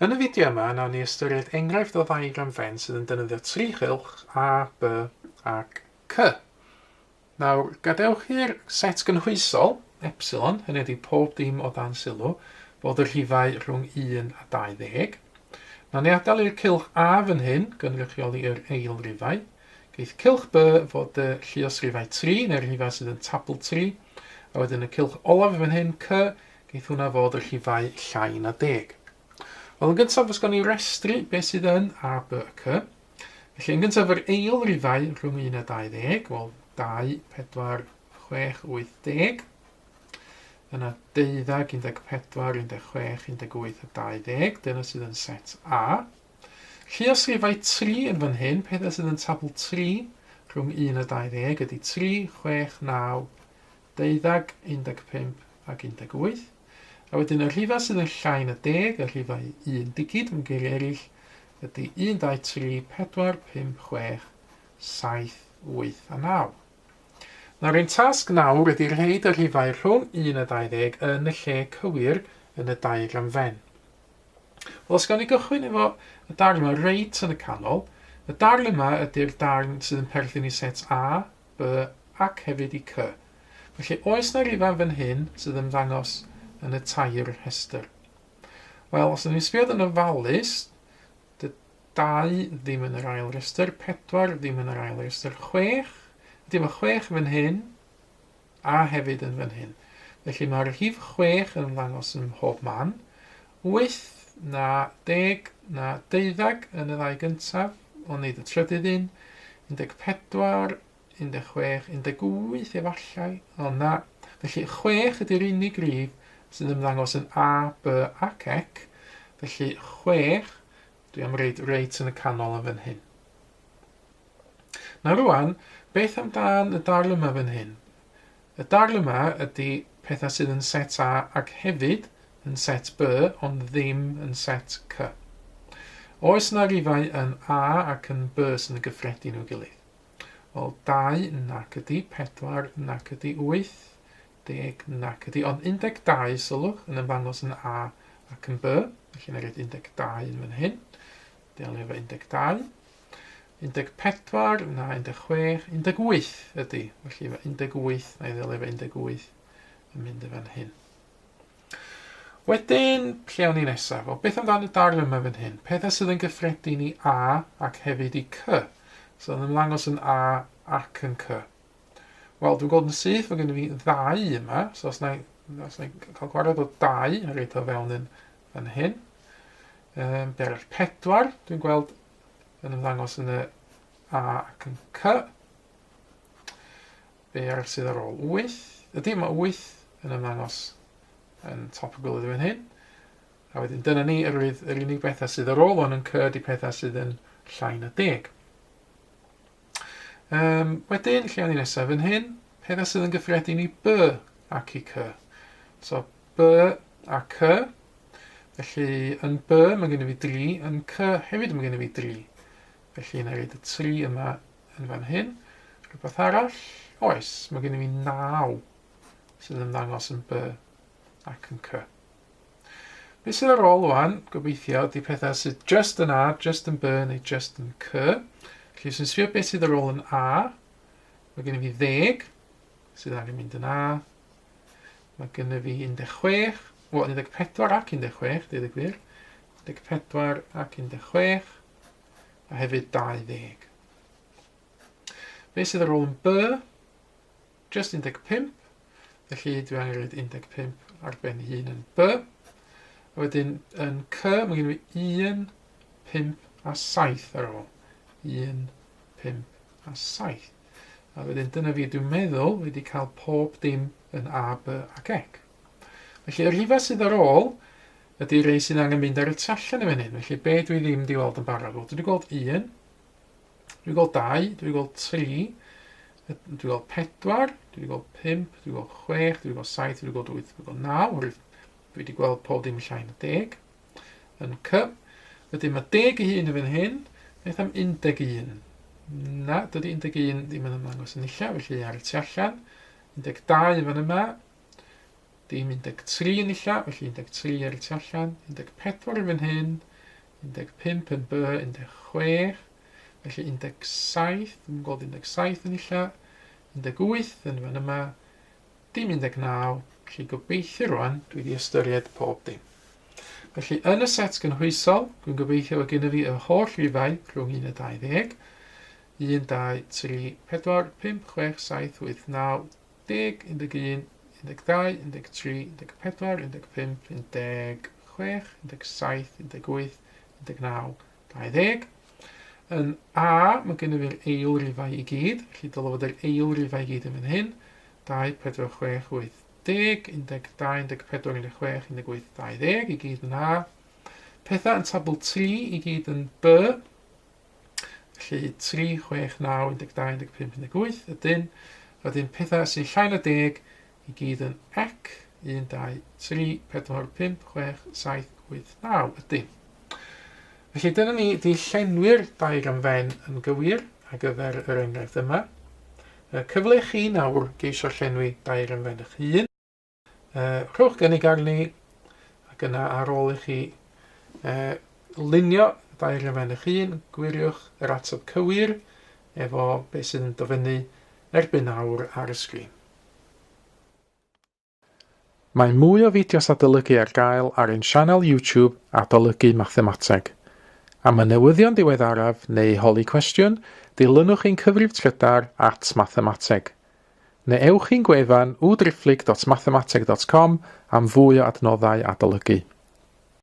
Yn y fideo yma, nawn ni ystyried enghraifft o ddiagram Venn sydd yn defnyddio tricylch A, B ac C. Nawr, gadewch i'r set gynhwysol, epsilon, hynny ydy pob dim o dan sylw, fod y rhifau rhwng 1 a 20. Nawn ni adael i'r cylch A fan hyn gynrychioli yr ail rifau. Geith cylch B fod y lluosrifau 3, neu'r rhifau sydd yn tabl 3. A wedyn y cylch olaf fan hyn, C, Geith hwnna fod y rhifau llai na deg. Wel, yn gyntaf, os gawn ni restru beth sydd yn A, B a C. Felly, yn gyntaf, yr eil rifau rhwng 1 a 20, wel, 2, 4, 6, 8, 10. Yna 12, 14, 16, 18 a 20. Dyna sydd yn set A. Lluosrifau 3 yn fan hyn, pethau sydd yn tabl 3 rhwng 1 a 20 ydy 3, 6, 9, 12, 15 ac 18. A wedyn y rhifau sydd yn llai na deg, y rhifau un digid mewn geiriau eraill, ydy 1, 2, 3, 4, 5, 6, 7, 8 a 9. Nawr ein tasg nawr ydy rheid y rhifau rhwng 1 a 20 yn y lle cywir yn y diagram Venn. Wel, os gawn ni gychwyn efo y darn yma reit yn y canol, y darn yma ydy'r darn sydd yn perthyn i set A, B ac hefyd i C. Felly oes 'na rifau fan hyn sydd yn ymddangos yn y tair rhestr? Wel, os ydyn ni'n sbio yn ofalus, dy 2 ddim yn yr ail rhestr, 4 ddim yn yr ail rhestr, 6, ydy mae 6 fan hyn, a hefyd yn fan hyn. Felly mae'r rhif 6 yn ymddangos ym mhob man. 8 na 10 na 12 yn y ddau gyntaf, ond nid y trydydd un. 14, 16, 18 efallai, ond na. Felly 6 ydy'r unig rif sydd yn ymddangos yn A, B ac C. Felly 6, dwi am reid reit yn y canol yn fan hyn. Na rwan, beth amdan y darn yma fan hyn? Y darn yma ydy pethau sydd yn set A ac hefyd yn set B, ond ddim yn set C. Oes yna rifau yn A ac yn B sydd yn gyffredin i'w gilydd? Wel, 2 nac ydy, 4 nac ydy, 8, 10 nac ydy, ond 12, sylwch, yn ymddangos yn A ac yn B, felly yna rhaid 12 yn fan hyn. Delio efo 12. 14, na 16, 18 ydy. Felly mae 18, na i ddelio efo 18 yn mynd y fan hyn. Wedyn, lle o'n i nesaf? Wel, beth amdano y darn yma fan hyn? Pethau sydd yn gyffredin i A ac hefyd i C. So, yn ymddangos yn A ac yn C. Wel, dwi'n gweld yn syth, mae gen i fi ddau yma. So, os na i, os na i cael gwared o dau, a reid o fewn yn fan hyn. Um, be arall? Pedwar, dwi'n gweld yn ymddangos yn y A ac yn C. Be arall sydd ar ôl? 8. Ydy, mae 8 yn ymddangos yn top y gwylod fan hyn. A wedyn dyna ni, yr, yr unig bethau sydd ar ôl o'n yn C ydy pethau sydd yn llai na deg. Um, wedyn, lle o'n i nesaf fan hyn, pethau sydd yn gyffredin i B ac i C. So, B a C. Felly, yn B mae gen i fi 3, yn C hefyd mae gen i fi 3. Felly, yna reid y 3 yma yn fan hyn. Rhywbeth arall? Oes, mae gen i fi 9 sydd yn ymddangos yn B ac yn C. Be sydd ar ôl wan, gobeithio, ydy pethau sydd just yn A, just yn B neu just yn C. Felly, os ni'n sbio beth sydd ar ôl yn A, mae gen i fi ddeg sydd angen mynd yn A. Mae gen i fi 16, wel 14 ac 16, dweud y gwir. 14 ac 16, a hefyd 20. Be sydd ar ôl yn B? Just 15, felly dwi angen rhoi 15 ar ben ei hun yn B. A wedyn yn C, mae gen i 1, 5 a 7 ar ôl. 1, 5 a 7. A wedyn dyna fi, dwi'n meddwl, wedi cael pob dim yn A, B ac C. Felly y rhifau sydd ar ôl ydy rei sydd angen mynd ar y tu allan i fan hyn. Felly be dwi ddim wedi weld yn barod? Wel, dwi wedi gweld 1, Dwi wedi gweld 2, dwi wedi gweld 3, dwi wedi gweld 4, dwi wedi gweld 5, dwi wedi gweld 6, dwi wedi gweld 7, dwi wedi gweld 8, dwi wedi gweld 9, dwi wedi gweld pob dim llai na 10 yn C. Wedyn mae 10 ei hun yn fan hyn, beth am 11? Na, dydy 11 ddim yn ymddangos yn illa, felly ar y tu allan. 12 yn fan yma. Dim 13 yn illa, felly 13 ar y tu allan, 14 yn fan hyn, 15 yn B, 16, felly 17, dwi'n gweld 17 yn illa, 18 yn fan yma, dim 19, felly gobeithio rwan dwi wedi ystyried pob dim. Felly yn y set gynhwysol, dwi'n gobeithio fod gennym fi y holl rifau rhwng 1 a 20, 1, 2, 3, 4, 5, 6, 7, 8, 9, 10, 11, 12, 13, 14, 15, 16, 17, 18, 19, 20. Yn A, mae gennym fi'r ail rifau i gyd, felly dylai fod yr ail rifau i gyd yn fan hyn. 2, 4, 6, 8, 10, 12, 14, 16, 18, 20 i gyd yn A. Pethau yn tabl 3 i gyd yn B. Felly 3, 6, 9, 12, 15, 18 ydyn. Wedyn pethau sy'n llai na deg i gyd yn ec. 1, 2, 3, 4, 5, 6, 7, 8, 9 ydyn. Felly dyna ni di llenwi'r diagram Venn yn gywir ar gyfer yr enghraifft yma. Cyfle i chi nawr geisio llenwi diagram Venn eich hun. Rhowch gynnig arni, ac yna ar ôl i chi lunio diagram Venn eich hun, gwiriwch yr ateb cywir efo beth sydd yn dod fyny erbyn nawr ar y sgrin. Mae mwy o fideos adolygu ar gael ar ein sianel YouTube Adolygu Mathemateg. Am y newyddion diweddaraf neu holi cwestiwn, dilynwch ein cyfrif trydar at mathemateg. Neu ewch i'n gwefan www.mathemateg.com am fwy o adnoddau adolygu.